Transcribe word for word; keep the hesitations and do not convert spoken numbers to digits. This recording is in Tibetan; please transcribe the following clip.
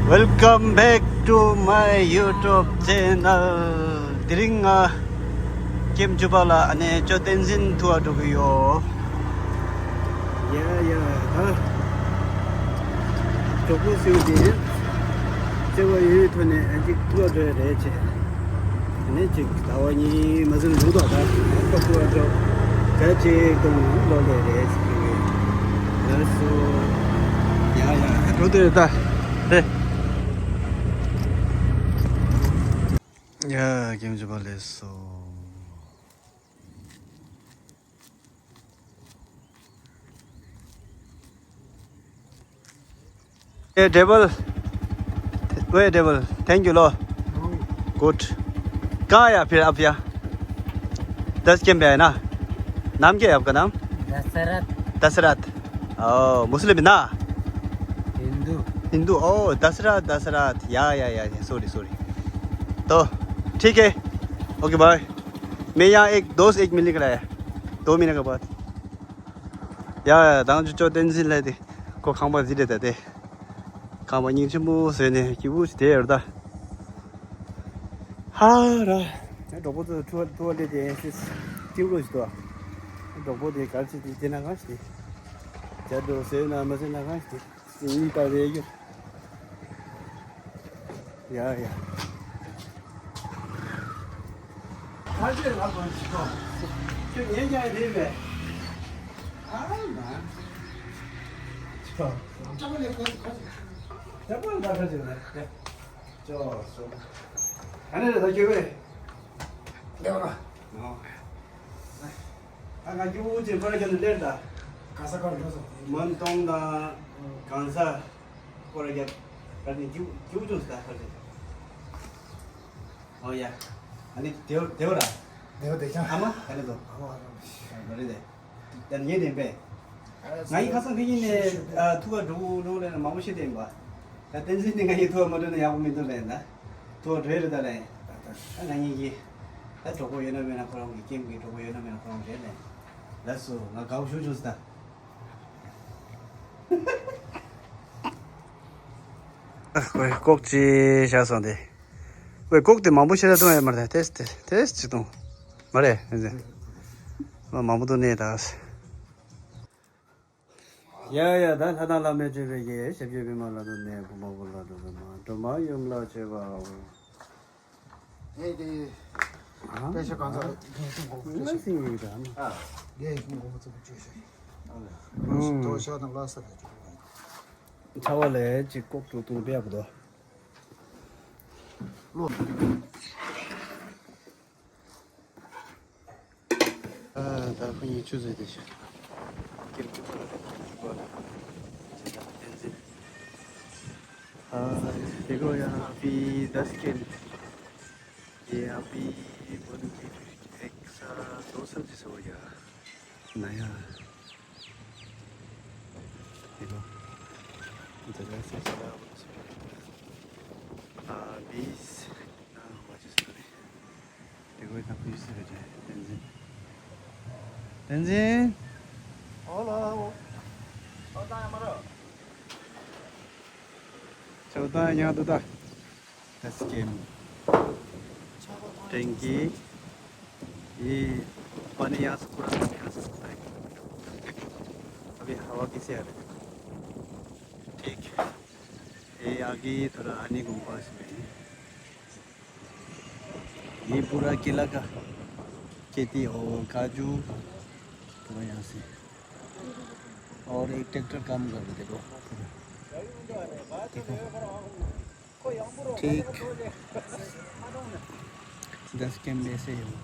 Welcome back to my YouTube channel. དེ་རིང་ང་ཀེམ་བཅུ་པ་ལ་ཨ་ནེ་ཅོ་བསྟན་འཛིན་ཐུག་ག་འགྲོ་གི་ཡོད། ཡ་ཡ་ད་གྲོགས་པོ་སུ་དེ་བརྩེ་བ་ཡོད་ཐོག་ནས་ཨ་ཅིག་ཐུག་ག་འགྲོ་ཡ་རེད་ཅེས། ཨ་ནེ་ཅིག་ཟླ་བ་གཉིས་མ་ཟིན་འདུག་ད་ད་ཐུག་ག་འགྲོ་ག་ཅིག་གཏོང་ལོ་ལས་རེད་ཟེར་གི་ལར་སོ། ཡ་ཡ་འགྲོ་དེ་རེད་ད་རེད། ཡ་ཀེམ་བཅུ་པ་ལས་སོ། A table, वे table, thank you लो। Good. कहाँ है फिर आप यहाँ? दस कैंप पे है ना? नाम क्या है आपका नाम? दशरथ। दशरथ। ओ, मुस्लिम है ना? हिंदू। हिंदू, ओ, दशरथ, दशरथ। या, या, या, या, सॉरी, सॉरी। तो, ठीक है। Okay, bye. मैं यहाँ एक दोस्त एक मिलने के लिए आया। दो महीने के बाद। ཡ་ཡ་དང་ཅོ་ཅོ་བསྟན་འཛིན་ལས་དེ་ཁོ་ཁང་པ་ཟིན་རེད་ད་དེ། ཁང་པ་སྙིང་རྗེ་མོ་བཟོས་ནས་སྐྱིད་པོ་ཞིག་བསྡད་ཡོད་ད། ཧ་ར། གྲོགས་པོ་ཚོ་ཐུ་བ་ཐུ་བ་ལེ་དེ་སི་སི་ཏིའུ་རོ་ཞིག་འདུག་གྲོགས་པོ་དེ་གར་ཆེ་དེ་དེ་ན་གང་ཞིག་དེ། ཇ་འགྲོ་བཟོས་ན་མ་བཟོས་ན་གང་ཞིག་དེ། སི་གཉིས་ལྟ་རེ་ཡོད། ཡ་ཡ། ཁ་ཆེ་ལ་མ་ཆོག་ཁྱོད་ཉན་ཀྱང་རེད་པས། ཨ་མ། ཆོག་ཅག་ལས་ཁ་ཁ་ཅག་པོ་ལ་ཁ་ཆེ་ལ་ཡ། ཅོག་སོང་། ཨ་ནི་རེད་ད་ཁྱོད་པས། ལེགས་པ། ཨ་ང་སྐྱིད་པོ་ཅིག་པར་རྒྱབ་ནས་སླེབས་ད། ག་ས་གར་འགྲོ་སོང་། མོན་དོང་དང་གང་ས། སྐོར་ར་རྒྱབ། ར་ནི་རྒྱུ་རྒྱུ་བྱུང་སྟ་ཧར་ཅིག་ཨོ་ཡ། ཨ་ནི་དེའུ་དེའུ་ར། དེའུ་དེ་ཅང་། ཨ་མ་ག་ནི་དོ། ཨ་མ་ཨ་མ། ཨ་མ་རེད་དེ། ད་ངས་ནས་པས། ང་ཡི་ཁ་སང་ཁ་ཡིན་ནས་ཐུག་ག་འགྲོ་འགྲོ་ལས་ན་མང་པོ་ཤེས་དེ་ཡིན་པ། ད་བསྟན་འཛིན་ནི་ང་ཡི་ཐུག་ག་མ་འགྲོ་ན་ཡག་པོ་མི་འདུག་ལས་ན། ཐུག་ག་འགྲོ་ཡི་རེད་ད་ལས། ད་ང་ཡིན་གྱི། ད་གྲོགས་པོ་ཡོད་ན་མེད་ན་ཁོ་རང་གི་ཀེམ་གི་གྲོགས་པོ་ཡོད་ན་མེད་ན་ཁོ་རང་རེད་ལས། ལགས་སོ་ང་དགའ་པོ་ཞུ་བྱུང་སྟ། ཨ་ཁོས་ལྐོག་ཅིག་བཞག་སོང་སྟེ། ཁོས་ལྐོག་དེ་མང་པོ་ཞེ་དྲག་བཏུང་ཡོད་མ་རེད་ཏེས་ཏེ་ཏེས་ཅིག་བཏུང་། མ་རེད་ཨེ་ཟེ། མ་མང་པོ་བཏུང་ནས་ད། ཡ་ཡ་ད་ལྷ་དང་བླ་མས་སྤྲད་པའི་གེ་ཞབས་ཀྱི་པད་མ་ལ་དུ་གནས་ཕུང་པོ་ལ་དུ་གནས་མ་སྒྲོལ་མ་ཡུམ་ལ་མཆོད་པའོ། ཨེ་དེ། ཨ། པད་ཤ་གང་ཚ་རེད། ལ་སིང་ཡིན་ད་ཨ། རྒན་ཡིན་གོང་བུ་ཚོ་བཅོས་ཤག་ཨ་ལ། ཨུམ། དོ་ཤ་དང་ལ་ས་རེད། ཚ་བ་ལས་ཅིག་ལྐོག་ཏུ་བཏུང་པས་གོ་དོ། ལོ། ཨ་ད་ཁོ་གཉིས་ཆུ་ཟོས་ཏེ་ཤག་ཀེམ་ཀེམ་ཁོ་ལ་ཀེམ་ཀེམ་ཁོ་ལ་ཀེམ་ཀེམ་ཁོ་ལ། ཨ་དེ་ཁོ་ཡང་ཨ་ཕི་དཱས་ཀེམ། ये अभी बन के एक सा दो साल जैसे हो गया। नया। देखो, जगह से चला। हाँ, बीस। हाँ, पच्चीस। देखो, इतना पच्चीस हो जाए। तेंजिन। तेंजिन। Hello. Hello. चौदह यहाँ तो था। दस गेम। टैंकी। ये पानी यहाँ से, पूरा पानी यहाँ से आता है। अभी हवा कैसे आ रही है? ठीक। ये आगे थोड़ा आने को पास में है। ये पूरा केला का खेती और काजू पूरा यहाँ से। और एक ट्रैक्टर काम कर रहे थे, देखो। ठीक। दस के में से ही हो।